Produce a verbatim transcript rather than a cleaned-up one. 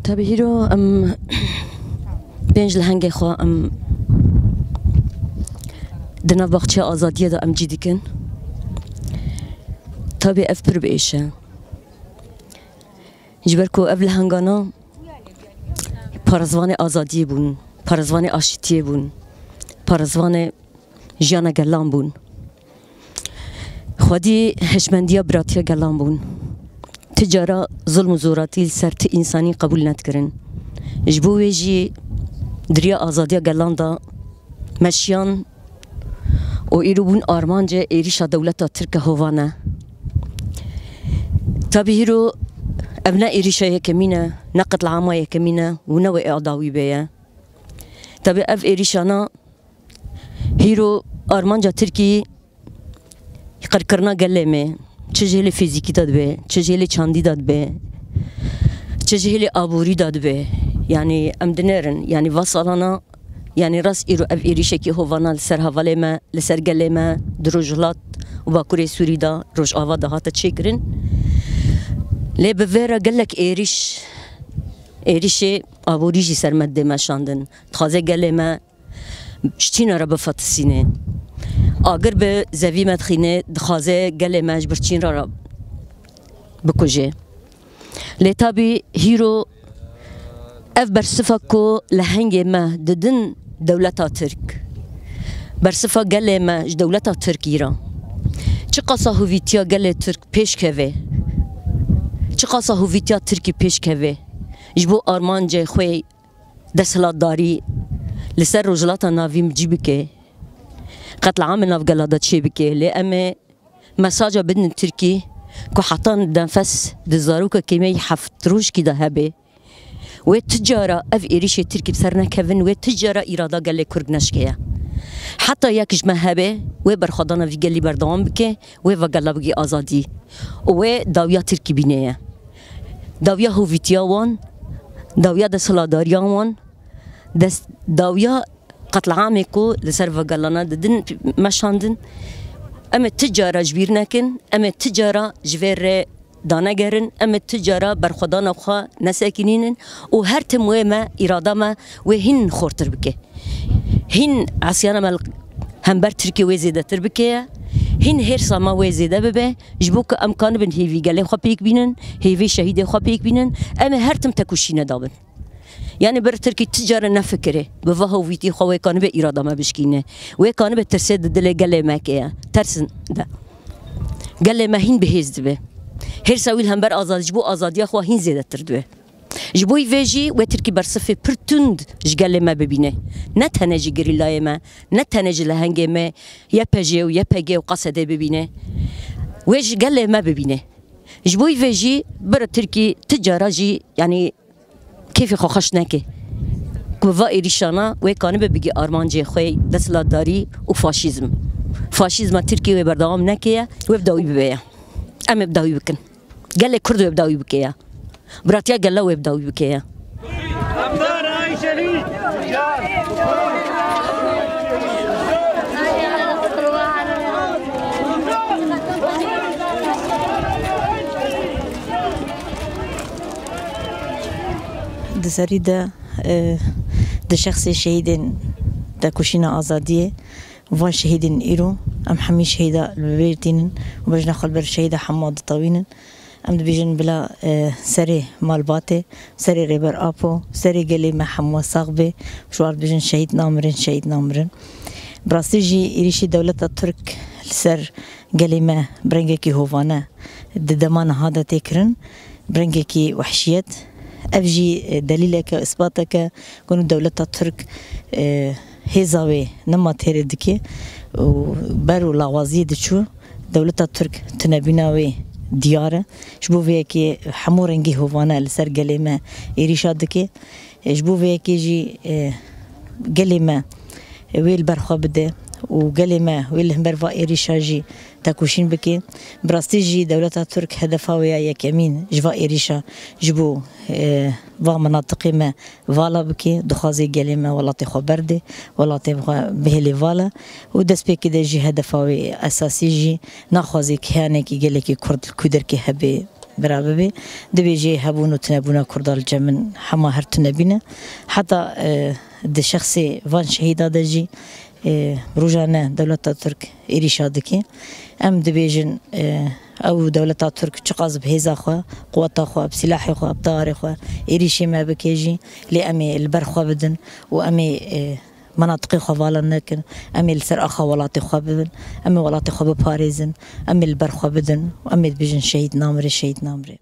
Tabî hîro em pênc lehengê xwe em di nav baxçeya azadiyê de em cî dikin. Tabî ev pir bi êş e. Ji ber ku ev lehengana parêzvanê azadiyê bûn, parêzvanê aşîtiyê bûn, parêzvanê jiyana gelan bûn. Xwedî hişmendiya biratiya gelan bûn. Ti cara zulm û zoratî li ser ti însanî qebûl nedikirin. Ji bo wê jî di riya azadiya gelan de meşiyan û îro bûn armancê êrîşa dewleta Tirk e hovane. Tabî hîro ev ne êrîşa yekemîn e, ne qetliama yekemîn e û ne wê a dawî bê ye. Tabî ev êrîşana hîro armanca Tirkî qirkirina gelê me, çi ji hêlê fîzîkî de dibe, çi ji hêlê çandî de dibe, çi ji hêlê aborî de dibe. Yanî em dinêrin, yanî va salana, yanî rast îro ev êrîşekî hovana li ser hevalê me, li ser gelê me, di Rojhilat û Bakurê Sûrî de, Rojava de hate çêkirin. Lê bi vê re gelek êrîş, êrîşê aborî jî ser me dê meşandin. Dixwaze gelê me ji çîna re bifitisîne. Agir bi zevî me dixîne, dixwaze gelê me ji birçîn re, re bikuje. Lê tabî hîro ev bersifa ku lehengê me didin dewleta Tirk, bersifa gelê me ji dewleta Tirkî re. Çiqasa hovîtiya gelê Tirk pêş keve, çiqasa hovîtiya Tirkî pêş keve, ji bo armancê xwe desthilatdarî li ser Rojhilata Navîn cî bike, qetliamê navgela de çê bike, lê em ê mesaja bidin Tirkî ku heta nefes di zarokekî me yî heft rojkî de hebe. Wê ti cara ev êrîşê Tirkî bi ser nekevin, wê ti cara îrada gelê Kurd neşkeye. Heta yek ji me hebe, wê berxwedana vî gelî berdewam bike, wê vegela bigî azadî. Û wê dawiya Tirkî bîne ye. Dawiya hovîtiya wan, dawiya desthilatdariya wan, dest, dawiya qetliamê ku li ser vegelana didin meşandin. Em ê ti cara ji bîr nekin, em ê ti cara ji vê rê danegerin, em ê ti cara berxwedana xwe nesekinînin û her tim wê me, îrada me wê hîn xortir bike. Hîn esiyana me li hember Tirkiyê wê zêdetir bike ye, hîn hêrsa me wê zêde bibe, ji bo ku em kanibin hêvî gelê xwe pêk bînin, hêvî şehîdê xwe pêk bînin, em ê her tim tekoşîne dabin. Yanî bir Tirkî ti cara nefikire, bi va hovîtî xwe wê kanibe îrada me bişkîne. Wê kanibe tirsê di dilê gelê me ke ye. Tersin de. Gelê me hîn bihêz dibe. Hêrsa wî li hember azadî, ji bo azadiya xwe hîn zêdetir dibe. Ji bo vê jî wê Tirkî bersifê pir tund ji gelê me bibîne. Ne tenê ji gerîlayê me, ne tenê ji lehengê me, Y P J û Y P G û Q S D bibîne. Wê ji gelê me bibîne. Ji bo vê jî bir Tirkî ti cara jî, yanî, kêfê xwe xweş neke. Ku va êrîşana wê kanibe bigî armancê xwe desthilatdarî û faşîzm. Faşîzma Tirkiyê wê berdewam neke ye, wê bi dawî bibe ye. Em ê bi dawî bikin. Gelê Kurd wê bi dawî bike ye. Biratiya gela wê bi dawî bike ye. Di serî de, e, di şexsê şehîdên tekoşîna azadiyê, van şehîdên îro, em hemî şehîda li bîr tînin û bejna xwe li ber şehîda hemû ditewînin. Em dibêjin bila, e, serê malbatê, serê Rêber Apo, serê gelê me hemû sax bê. Ji wan dibêjin şehîd namirin, şehîd namirin. Bi rastî jî êrîşî dewleta Tirk li ser gelê me bi rengekî hovane di dema niha de tê kirin, bi rengekî wehşiyet. Ev jî, e, delîleke, îsbateke ku dewleta Tirk, e, hêza wê nema têrê dike û ber û lawaziyê diçû. Dewleta Tirk tunebîna wê diyar e. Ji bo vê yekê hemû rengî hovane li ser gelê me êrîşa dike. Ji bo vê yekê jî, e, gelê me wê li ber xwe bide û gelê me wê li hember va êrîşa jî tekoşîn bike. Bi rastî jî dewleta Tirk hedefa wê ya yekemîn ji va êrîşa ji bo, e, va minatiqê me vala bike, dixwaze gelê me welatê xwe berde, welatê xwe bihêle vala û destpêkê de jî hedefa wê esasî jî naxwaze kiyanekî gelekî Kurd li ku derkê hebe Bira bibê, dibêjê hebûn û tunebûna Kurda li cem min hema her tune bîne. Heta, e, di şexsê van şehîda de jî, e, rojane dewleta Tirk êrîşa dike. Em dibêjin, e, ew dewleta Tirk çiqas bi hêza xwe, quweta xwe, bi sîlahê xwe, bi tawarê xwe êrîşê me bike jî, lê em ê li ber xwe bidin û em ê, e, menatiqê xwe vala nekin. Em ê li ser axa welatê xwe bibin. Em ê welatê xwe biparêzin. Em ê li ber xwe bidin. Em ê dibêjin şehîd namire, şehîd namire.